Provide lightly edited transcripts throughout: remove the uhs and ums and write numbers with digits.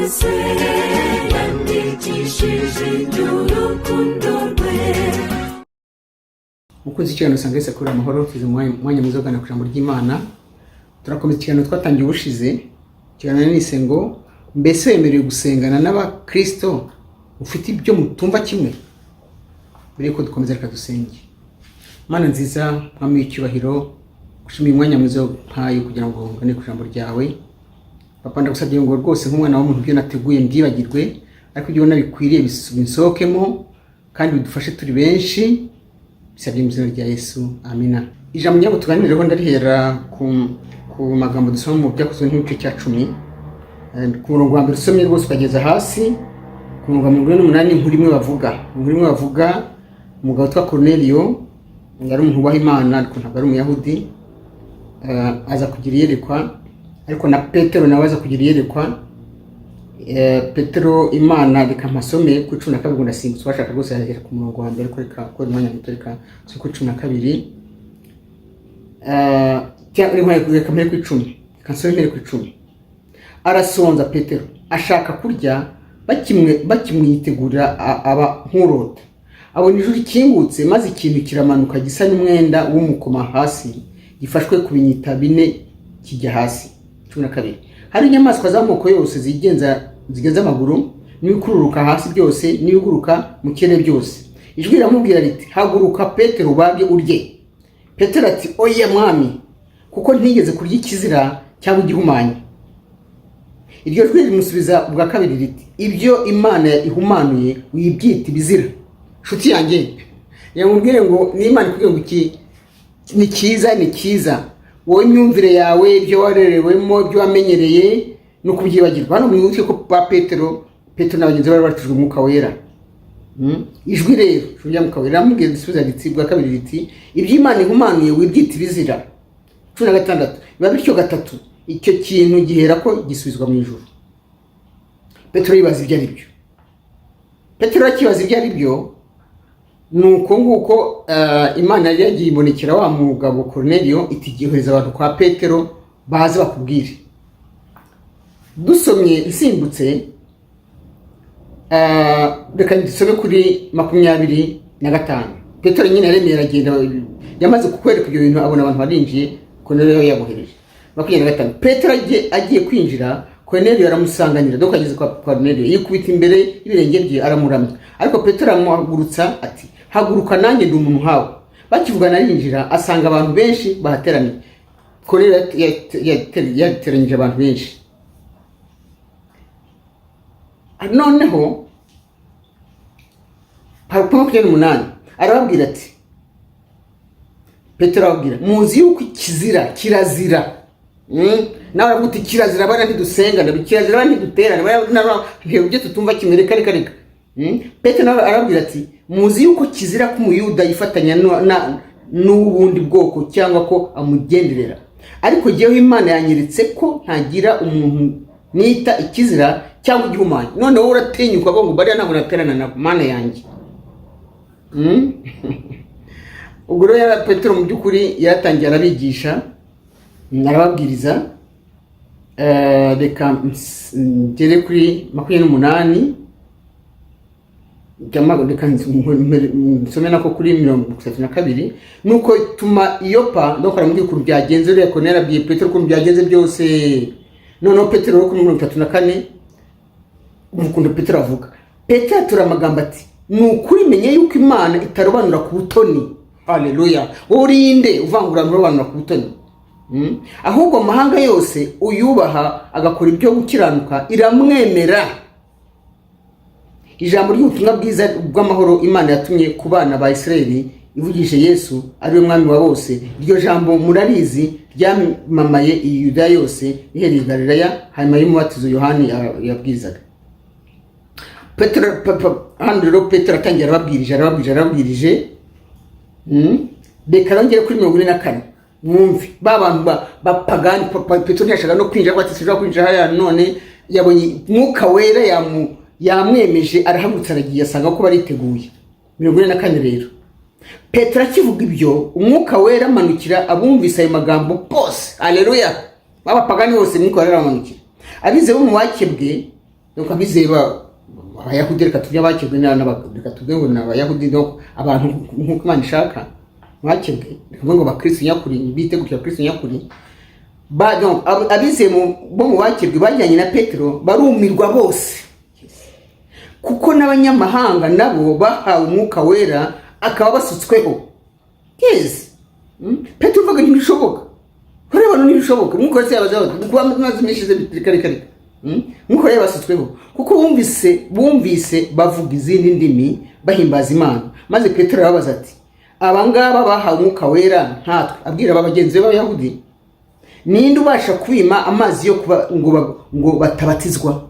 Wese yandikishije iby'urukundo rwe. Umukunzi w'ikiganiro Usanga Yesu akura amahoro, tuzi mu mwanya mwiza wo ku ijambo ry'Imana. Turakomeza ikiganiro twatangiye ubushize. Ikiganiro nise ngo: "Mbese wemerewe gusengana n'abakristo ufite ibyo mutumva kimwe?" Mbere yuko dukomeza, reka dusenge. Mana nziza, Mwami w'icyubahiro, gushimira umwanya mwiza mpaye kugira ngo ngane ku ijambo ryawe. Papa, ndagusabye ngo rwose nk'umwana w'umuntu ibyo nateguye mbyibagirwe, ariko ibyo ubona bikwiriye bisohokemo kandi bidufashe turi benshi. Bisabye mu izina rya Yesu, amina. Ijambo ngira ngo tuganireho ndarihera ku magambo dusoma mu Byakozwe nk'igice cya 10, ku murongo wa mbere usomye rwose ukageza hasi ku murongo wa 48. Inkuru imwe bavuga, umugabo witwa Cornelio yari umuntu wubaha Imana, ariko ntabwo ari Umuyahudi. Aza kugira iyerekwa, ariko na Petero nawe aza kugira iyerekwa. Petero, Imana, reka mpasome ku 12 ngo ndasimbutse. Uwashaka rwose yahera ku murongo wa mbere, ariko reka kubera umwanya muto, reka nsome ku 12. Cyangwa reka mpere ku 10, reka nsome mpere ku 10. Arasonza Petero, ashaka kurya, bakimwitegurira aba nk'urota, abona ijuru rikingutse, maze ikintu kiramanuka gisa n'umwenda w'umukoma hasi, gifashwe ku binyita bine kijya hasi. 12. Hari inyamaswa z'amoko yose zigenza, zigenza amaguru, n'ibikururuka hasi byose, n'ibiguruka mu kirere byose. Ijwi riramubwira riti: "Haguruka Petero, ubage urye." Petero ati: "Oya Mwami, kuko ntigeze kurya ikizira cyangwa igihumanya." Iryo jwi rimusubiza ubwa kabiri riti: "Ibyo Imana ihumanuye wibyita ibizira." Nshuti yanjye, yamubwire ngo n'Imana ikubwiye ngo iki ni cyiza, ni cyiza. Wowe imyumvire yawe, ibyo warerewemo, ibyo wamenyereye, ni ukubyibagirwa. Hano mwibuke ko ba Petero na bagenzi be bari batijwe Umwuka Wera. Ijwi rero, ijwi rya Mwuka Wera riramubwira, risubiza riti bwa kabiri riti: "Ibyo Imana ihumanuye wibyita ibizira." 16. Biba bityo gatatu, icyo kintu gihera ko gisubizwa mu ijuru. Petero yibaza ibyo ari byo. Petero akibaza ibyo ari byo, ni uko nguko Imana yari yagiye ibonekera wa mugabo Cornelio, iti: "Gihereza abantu kwa Petero baze bakubwire." Dusomye nsimbutse, reka dusome kuri 25. Petero nyine yaremeye aragenda, yamaze kukwereka ibyo bintu, abona abantu barinjiye, Cornelio yabohereje. 25. Petero agiye kwinjira, Cornelio aramusanganira. Dore ageze kwa Cornelio, yikubita imbere y'ibirenge bye, aramuramya. Ariko Petero aramuhagurutsa ati: "Haguruka, nanjye ndi umuntu nkawe." Bakivugana arinjira, asanga abantu benshi bahateraniye. Cornelio yateranyije abantu benshi. Noneho 28 arababwira ati, Petero arababwira: "Muzi yuko ikizira, kirazira." Nawe aravuga uti: "Kirazira, bana ntidusengana, kirazira, bana ntiduterane, bana ibyo tutumva kimwe, reka reka reka." Petero nawe arababwira ati: "Muzi yuko kizira ko Umuyuda yifatanya n'ubundi bwoko cyangwa ko amugenderera. Ariko jyewe Imana yanyeretse ko ntagira umuntu nita ikizira cyangwa igihumanya." None wowe uratinyuka ngo bariya ntabwo naterana na Mana yanjye. Ubwo rero Petero mu by'ukuri yaratangiye, arabigisha, arababwiriza. Reka ngere kuri 28, reka nsome nako kuri 32. Nuko tuma i Yopa. Ndokora aramubwira ukuntu byagenze. Uriya Koruneli abwiye Petero ukuntu byagenze byose. Noneho Petero rero kuri 34, umva ukuntu Petero avuga. Petero atura amagambo ati: "Ni ukuri menye yuko Imana itarobanura ku butoni." Haleluya! Wowe urinde uvangura, urobanura ku butoni? Ahubwo amahanga yose uyubaha agakora ibyo gukiranuka iramwemera. Ijambo ry'ubutumwa bwiza bw'amahoro Imana yatumye ku bana ba Isirayeli ivugishije Yesu, ariwe mwami wa bose, iryo jambo murarizi, ryamamaye i Yudaya yose, rihereye i Galilaya hanyuma y'umubatizo Yohani yabwirizaga. Petero hano rero Petero atangiye arababwirije, arababwirije, arababwirije. Reka nongere kuri 44 mwumve ba bantu bapagani. Petero ntiyashaka no kwinjira, ati: "Sinshobora kwinjira hariya." None yabonye Mwuka Wera yamwemeje, arahagurutse, aragiye, asanga ko bariteguye. 44 rero, Petero akivuga ibyo, Umwuka Wera amanukira abumvise ayo magambo bose. Aleluya! B'abapagani bose Umwuka Wera aramanukira, abize bo mu bakebwe. Donc abizeye Abayahudi, reka tujye abakebwe, reka tuvuge ngo ni Abayahudi, donc abantu nk'uko Imana ishaka bakebwe, reka tuvuge ngo Bakristo nyakuri, bite gutya, Bakristo nyakuri ba, donc abizeye bo mu bakebwe bajyanye na Petero barumirwa bose, kuko n'abanyamahanga nabo bahawe Umwuka Wera akaba basutsweho. Yes. Petero uvuga ntibishoboka, kureba ntibishoboka, Umwuka wese yabaza kuba maze iminsi ishize, reka reka reka. Umwuka Wera yabasutsweho kuko bumvise bavuga izindi ndimi bahimbaza Imana. Maze Petero arababaza ati: "Aba ngaba bahawe Umwuka Wera nkatwe," abwira aba bagenzi be b'Abayahudi, "ninde ubasha kwima amazi yo kuba ngo batabatizwa?"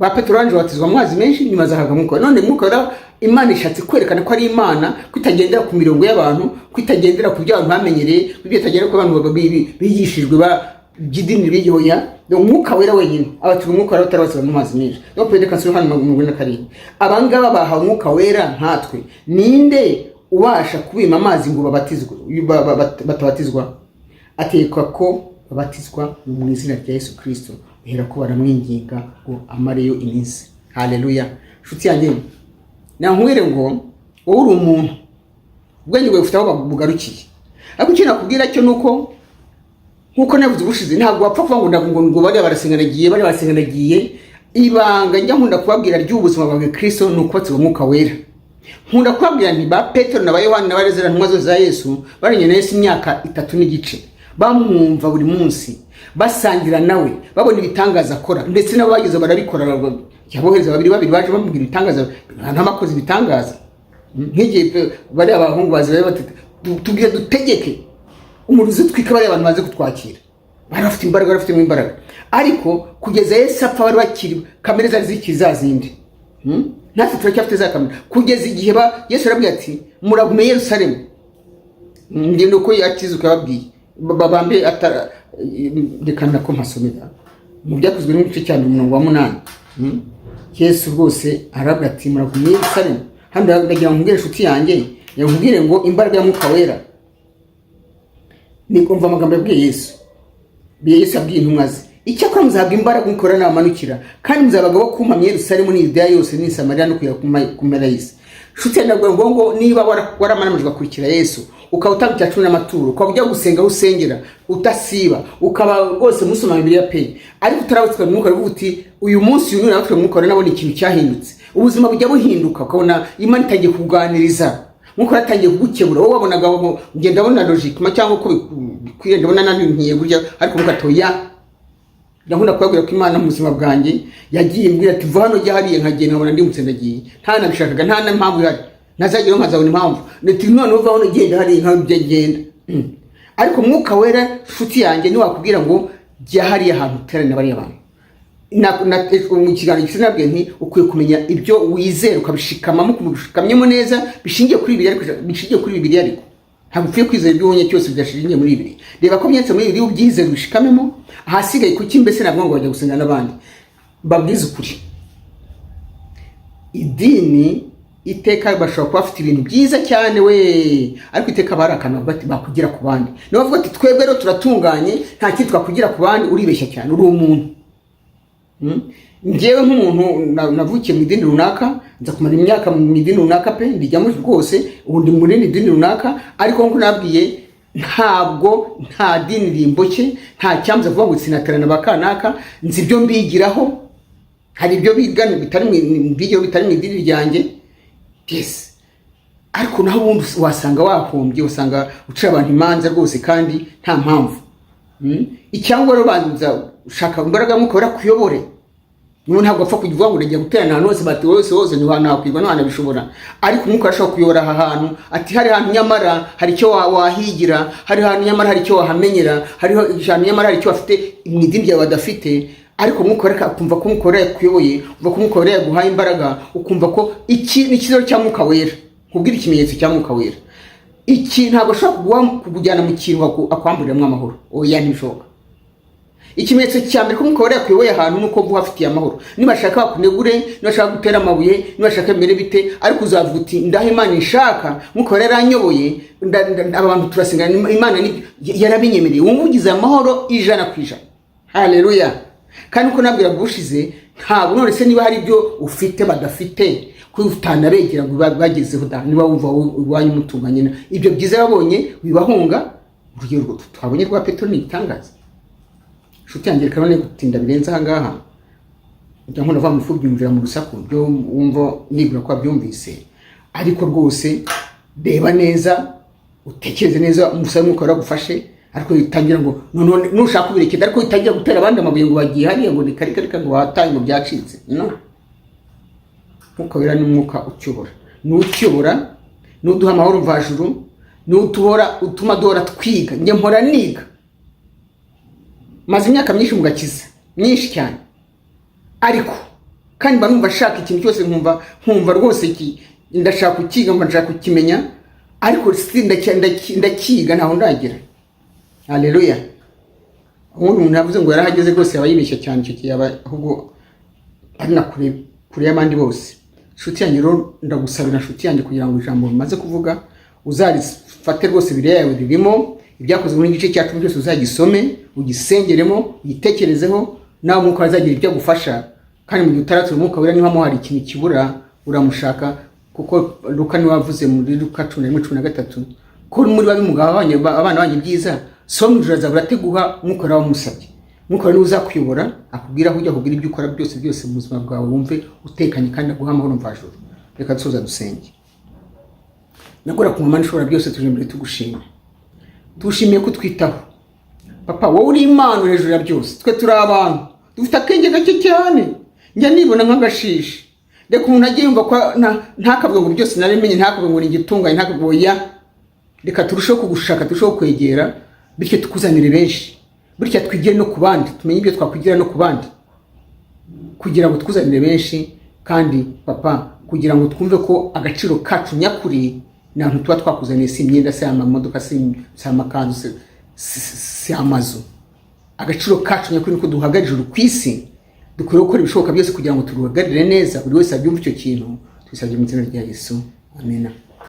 Ba Petero banje batizwa amazi menshi, nyuma azahabwa Mwuka Wera. None Mwuka Wera, Imana ishatse kwerekana ko ari Imana, ko itagendera ku mirongo y'abantu, ko itagendera ku byo abantu bamenyereye, ko ibyo itagendera ku bantu bigishijwe by'idini biyoya. Umwuka Wera wenyine abatizwa Umwuka Wera batarabatizwa mu mazi menshi. Donc Petero kansubira hano 47: "Abangaba bahawe Umwuka Wera nkatwe, ninde ubasha kubima amazi ngo babatizwe batabatizwa?" Ategeka ko babatizwa mu izina rya Yesu Kirisito. Bahera ko baramwinginga ngo amareyo iminsi. Haleluya! Nshuti yanjye, nankubwire ngo wowe uri umuntu, ubwenge bwawe bufite aho bugarukiye, ariko icyo nakubwira cyo ni uko, nkuko navuze ubushize, ntabwo wapfa kuvuga ngo ngo bariya barasenga nagiye, bariya barasenga nagiye. Ibanga njya nkunda kubabwira ry'ubuzima bwa Kristo ni ukubatizwa Umwuka Wera. Nkunda kubabwira nti ba Petero na ba Yohani na ba Rezera, ntumwa zose za Yesu, baranye na Yesu imyaka 3 n'igice, bamwumva buri munsi, basangira nawe, babona ibitangaza akora, ndetse nabo bageze barabikora. Yabohereza babiri babiri, baje bamubwira ibitangaza, ntamakoze ibitangaza. Nk'igihe bariya abahungu bazi bari bati: "Tubwire dutegeke umuriro utwika bariya abantu baze kutwakira." Bari bafite imbaraga, bari bafitemo imbaraga, ariko kugeza Yesu apfa bari bakiri kamere zari zikiri za zindi. Natwe turacyafite za kamere kugeza igihe ba Yesu arabwira ati: "Muragume i Yerusalemu." Ngendo uko yakizuka yababwiye babambe atara. Reka nako mpasomera mu Byakozwe n'igice cya mbere, umurongo wa 8. Yesu rwose arabwira ati: "Muragume i Yerusalemu." Hano ndagira ngo nkubwire, inshuti yanjye, nkubwire ngo imbaraga ya Mwuka Wera ni kumva amagambo yabwiye Yesu. Yesu yabwiye intumwa ze: "Icyakora muzahabwa imbaraga Umwuka Wera nabamanukira, kandi muzaba abagabo bo kumpamya i Yerusalemu n'i Yudeya yose n'i Samariya no kugera ku mpera y'isi." Nshuti yanjye, ndavuga ngo niba waramanamije ugakurikira Yesu, ukaba utanga icya cumi n'amaturo, ukaba ujya gusenga aho usengera udasiba, ukaba rwose musoma Bibiliya pe, ariko utarabatizwa mu Mwuka, uvuga uti: "Uyu munsi uyu nabatizwa mu Mwuka Wera, nabona ikintu cyahindutse." Ubuzima bujya buhinduka, ukabona Imana itangiye kukuganiriza, nkuko yatangiye kugukebura. Wowe wabonaga ngo ngenda ndabona logique cyangwa uko bikwiye, ndabona nani nkiye gutya, ariko muka toya. Ndakunda kubabwira ko Imana mu buzima bwanjye yagiye imbwira ati: "Va hano, jya hariya," nkagenda nkabona ndimutse ndagiye, nta nabishakaga, nta n'impamvu ihari, ntazageraho nkazabona impamvu ndetse none uva hano genda hariya, nkabyo genda. Ariko Mwuka Wera, nshuti yanjye, niwakubwira ngo jya hariya hantu uterane bariya bantu, mu kiganiro gishize nabwiye nti ukwiye kumenya ibyo wizera ukabishikamamo, ukabishikamyemo neza bishingiye kuri Bibiliya, ariko bishingiye kuri Bibiliya. Ariko ntabwo ukwiye kwizera ibyo ubonye cyose bidashingiye muri Bibiliya. Reba ko byanditse muri Bibiliya, ubyizere, ubishikamemo. Ahasigaye kuki mbese nabwo ngo bajya gusenga n'abandi? Mbabwize ukuri, idini iteka bashobora kuba bafite ibintu byiza cyane we, ariko iteka bari akantu bavuga ati bakugira ku bandi. Niba bavuga ati: "Twebwe rero turatunganye, nta kindi twakugira ku bandi," uribeshya cyane, uri umuntu. Njyewe nk'umuntu navukiye mu idini runaka, nza kumara imyaka mu idini runaka pe, ndijyamo rwose, ubu ndi mu rindi dini runaka. Ariko nk'uko nabwiye, ntabwo nta dini rimboshye, nta cyambuza kuvuga ngo sinaterana ba kanaka, nzi ibyo mbigiraho, hari ibyo biga bitari mu bigiraho bitari mu idini ryanjye. Yes, ariko naho ubundi wasanga wahombye, usanga ucira abantu imanza rwose kandi nta mpamvu. Icyangwa rero banza ushaka imbaraga y'Umwuka Wera kuyobore. Niba ntabwo apfa kuvuga ngo ndagiye guterana ahantu hose, bati hose hose ntiwanakwirwa, ntiwanabishobora, ariko Umwuka arashobora kuyobora aha hantu, ati hari hantu nyamara hari icyo wahigira, hari hantu nyamara hari icyo wahamenyera, hariho ahantu nyamara hari icyo bafite mu idini ryawe badafite. Ariko Umwuka Wera, ukumva ko Umwuka Wera yakuyoboye, ukumva ko Umwuka Wera yaguhaye imbaraga, ukumva ko iki ni ikibazo cya Mwuka Wera. Nkubwire ikimenyetso cya Mwuka Wera: iki ntabwo ashobora kukujyana mu kintu akwamburiramo amahoro, oya, ntibishoboka. Ikimenyetso cya mbere ko Umwuka Wera yakuyoboye ahantu ni uko uhafitiye amahoro. Nibashaka bakunegure, nibashaka gutera amabuye, nibashaka bimere bite, ariko uzavuga uti: "Ndaho Imana ishaka, Umwuka Wera yaranyoboye, aba bantu turasengana, Imana yarabinyemereye." Wumva ugize amahoro 100%. Haleluya! Kandi uko nabwiraga ubushize, ntabwo none se niba hari ibyo ufite badafite, ko utanabegera ngo bagezeho da? Niba wumva wowe iwanyu mutunganye, ibyo byiza babonye wibahunga. Urugero twabonye rwa Petero ni igitangaza. Inshuti yanjye, reka none gutinda birenze aha ngaha. Njya nkunda kuvuga ngo ifu byumvira mu rusaku, byo wumva nibwira ko wabyumvise. Ariko rwose reba neza, utekereze neza, umusabe Mwuka waragufashe. Ariko witangira ngo none nushaka ubirekera, ariko witangira gutera abandi amabuye ngo bagiye hariya, ngo ni kare kare, ngo wataye, ngo byacitse. No Mwuka Wera ni umwuka utuyobora, ni utuyobora, ni uduha amahoro mvajuru, ni utuhora utuma duhora twiga. Njye mpora niga, maze imyaka myinshi mu gakiza, myinshi cyane, ariko kandi mba numva nshaka ikintu cyose, nkumva rwose ndashaka kukiga, mba nshaka kukimenya, ariko si ndakiga, ntaho ndagera. Haleluya! Ubundi umuntu yavuze ngo yarahageze rwose yaba yibeshya cyane. Icyo gihe yaba ahubwo ari na kure kure y'abandi bose. Inshuti yanjye rero, ndagusabira, inshuti yanjye, kugira ngo ijambo bimaze kuvuga uzarifate rwose. Bibiliya yawe ririmo Ibyakozwe muri igice cya 10 byose, uzagisome, ugisengeremo, ugitekerezeho, nawe Umwuka azagira ibyo agufasha. Kandi mu gihe utaratura Umwuka Wera, niba hari ikintu kibura, uramushaka, kuko Luka niwe wavuze muri Luka 11:13 ko muri babi mugaha abana banyu ibyiza, so mu ijuru azabura ateguha Umwuka Wera wamusabye. Umwuka Wera niwe uzakuyobora, akubwira aho ujya, akubwira ibyo ukora byose byose mu buzima bwawe, wumve utekanye kandi aguha amahoro mvajuru. Reka dusoza dusenge. Nagura ku Mana ishobora byose, tuje imbere tugushima, tugushimiye ko utwitaho. Papa, wowe uri Imana hejuru ya byose, twe turi abantu dufite akenge gake cyane. Njya nibona nk'agashishi. Reka umuntu ajye yumva ko ntakavuge ngo byose narabimenye, ntakavuge ngo ni igitunganye, ntakavuge oya. Reka turusheho kugushaka, turusheho kwegera, bityo tukuzanire benshi, bityo twigire no ku bandi, tumenye ibyo twakwigira no ku bandi kugira ngo twuzanire benshi. Kandi Papa, kugira ngo twumve ko agaciro kacu nyakuri ni ahantu tuba twakuzaniye, si imyenda, si amamodoka, si amakanzu, si amazu. Agaciro kacu nyakuri niko duhagararira ijuru ku isi. Dukwiye gukora ibishoboka byose kugira ngo turuhagararire neza, buri wese abyumve icyo kintu. Tubisabye mu izina rya Yesu, amena.